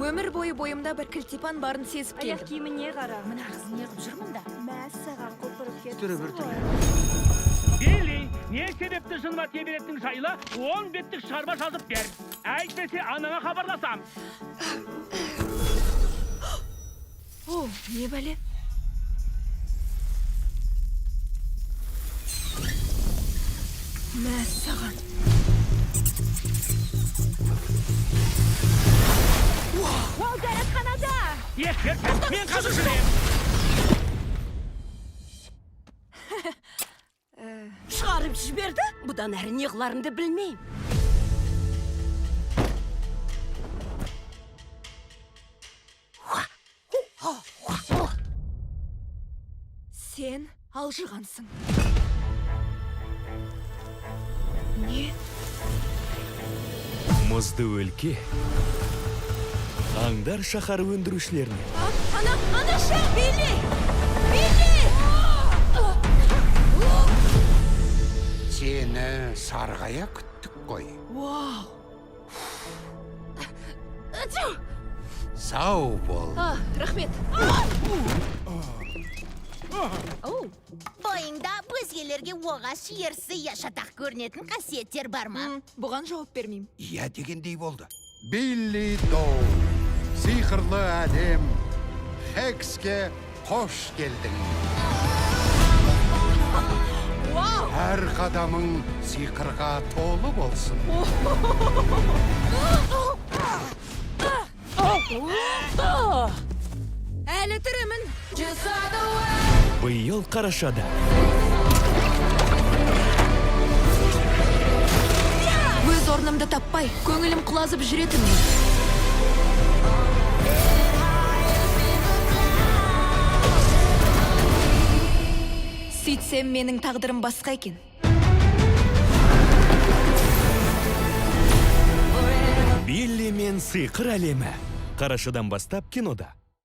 Өмір бойы бойымда бір кілтипан барын сезіп Аяқ келдім. киіміне қара. Мына қыз не қылып жүр мұнда? Мәссаған, құлпырып Түрі кетіпсің біртүрлі. ғой. Билли, не себепті жыныма тие беретінің жайлы 10 беттік шығарма жазып бер. Әйтпесе анаңа хабарласам. О, не бәле? Мәссаған. Ол дәретханада! Ескертем, мен қазір жүремін. Шығарып жіберді. Бұдан әрі не қыларымды білмеймін. Сен алжығансың. Не? Мұзды өлке аңдар шаһары өндірушілеріне. А, ана, анашы, Билли! Билли! Сені сарғая күттік қой. Вау! Сау бол. А, рахмет. Бойыңда өзгелерге оғаш, ерсі, я шатақ көрінетін қасиеттер бар ма? Бұған жауап бермеймін. Иә дегендей болды. Билли Доу. Сиқырлы әлем. Хекске қош келдің. Вау! Әр қадамың сиқырға толы болсын. Әлі тірімін. Биыл қарашада. Өз орнымды таппай, көңілім құлазып жүретінмін. Сөйтсем, менің тағдырым басқа екен. Билли мен сиқыр әлемі. Қарашадан бастап кинода.